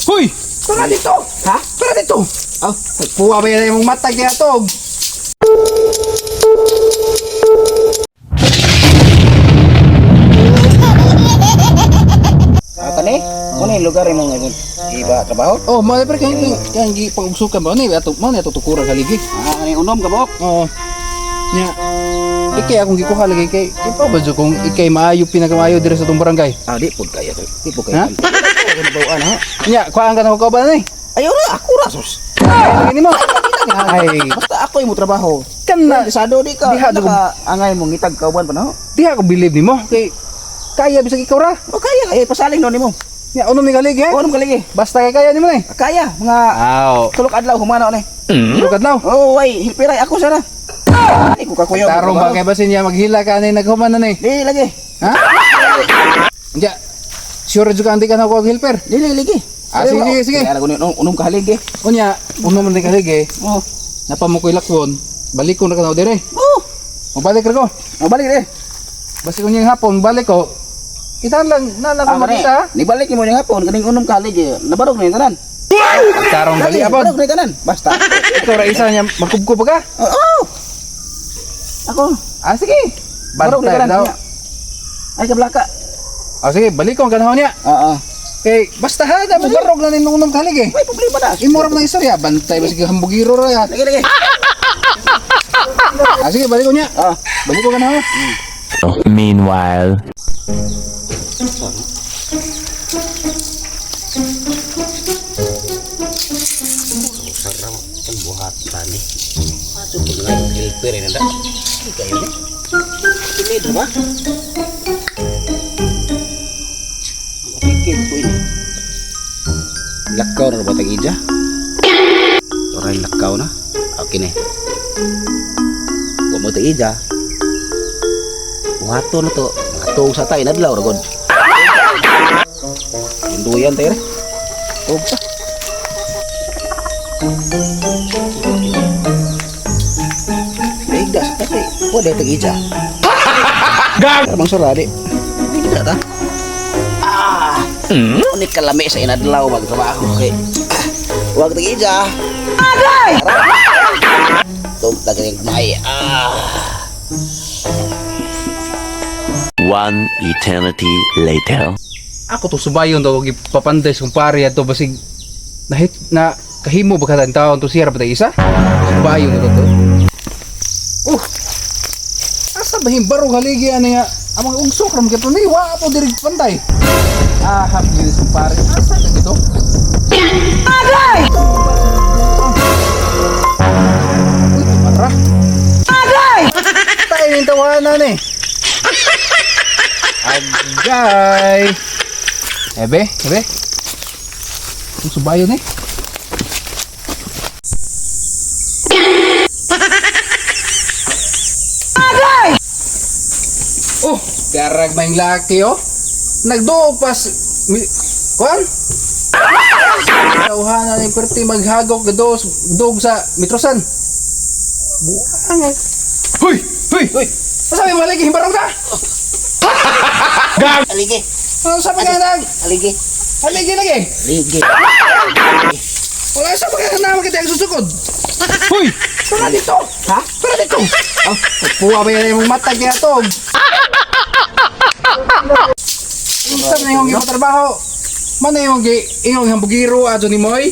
Hoy! Tara dito! Ha? Tara dito! Oh, Nagpuwa ba yan imong mata kaya tog? Ah, kani? Mo ni lugar imong iba trabaho? Oh, mo pre kay kay gi pag-ugsukan ba ni ato mo ni ato tukuran haligi. Ah, kani unom ka bok. Oo. Nya. Ikay akong gikuha lagi kay ipa ba jud kung ikay maayo pinakamaayo diri sa atong barangay. Ah, di pud kaya. Di pud Ha? kaya. Ano bawaan ha? Nya, kuhaan ka na ko ba ni? Ayaw ra, ako ra sus. Ay, lagi nimo. Ay, Basta ako imo trabaho. kana Lisado di ka. Diha, Diha ka angay mo ngitag kauban pa na ho. diha ko believe nimo kay kaya bisag ikaw ra. O kaya kaya pasaling no nimo. Nya unom ni haligi ha? O unom kaligi. Basta kay kaya nimo ni. Kaya mga Aw. tulok adlaw humana ni. Tulok adlaw. Oh, way, hilpiray ako sana. Di ko kakuyaw. Tarong ba kay basin niya maghila ka ani naghuman na ni. Di lagi. Ha? Nya. Sure jud ka andi ka na ko og helper. Di lagi lagi. Ah, sige, sige, sige. Kaya ko unom ka haligi. Unya, unom man ni haligi. Oh. Napa mo ko'y lakwon. Balik ko na ka na dire. Oh. Mabalik ra ko. Oh, balik di. Basta kung niyang hapon, balik ko. Kita lang, na lang ko Ah, kani, makita. Nibalik nimo niyang hapon kaning unom ka haligi. Nabarog ni tanan. Tarong bali Lagi, abon. Nabarog ni tanan. Basta. Ikaw ra isa niya, magkubko pa ka. Oo. Ako. Ah, sige. Barog ni Bantay tanan. daw. Ay kablaka. Ah, sige, balik ko ang kanahon niya. Oo. Kay, basta ha, na, barog na ninong unom kalig eh. May problema na. Imo ra man ang istorya, bantay ba sige hambugiro ra ya. Lagi lagi. Ah, sige, balik ko niya. Ah. Balik ko kanahon. Meanwhile. Sarap ang buhat tani. Masuk ko nga yung helper eh nanda. Hindi kayo ni. Hindi ba? Mapikit ko ini. Lakaw na ba tag ija? Oray lakaw na. Okay ni. Wa mo tag ija. Buhaton na to. Mga tuog sa tayo nadlaw ra god. Tunduyan tayo re. Tuog ta. Naigda sa tabi. Wala tag ija. Gag! Bang sura di. Naigda ta. Ah! Unik kalami sa inadlaw magtrabaho kay. Wag tag ija. Agay! Tumta ganing may. Ah! One eternity later. Ako to subayon daw og ipapanday sa kumpare ato basig nahit na kahimo ba ka taon to siya ra ba tayo isa? Subayon na to to. Oh. Asa ba himbarog haligi ani nga ang mga ugsok ra man gyud ni wa po diri pantay. Ah, happy sa kumpare. Asa ka dito? Agay! Uy, para. Agay! Tayo ning tawanan eh. Agay! Ebe, ebe. Ang subayon eh. Agay! Oh, darag may laki oh. Nagduog pas mi, kuan? Tawhana ni perti maghagok gados dog sa mitrosan. Buang eh. Hoy! Hoy! Hoy! Masabi mo lagi himbarong ka? Aligi. Ano sabi ka nang? Aligi. Haligi lagi. Aligi. Wala sa mga naman kita ang susukod. Hoy! Tara dito! Ha? Tara dito! Oh, nagpuwa ba yan imong mata kaya to? Unsa na imong gipatrabaho? Man na imong gi imong hambugiro adto ni Moy?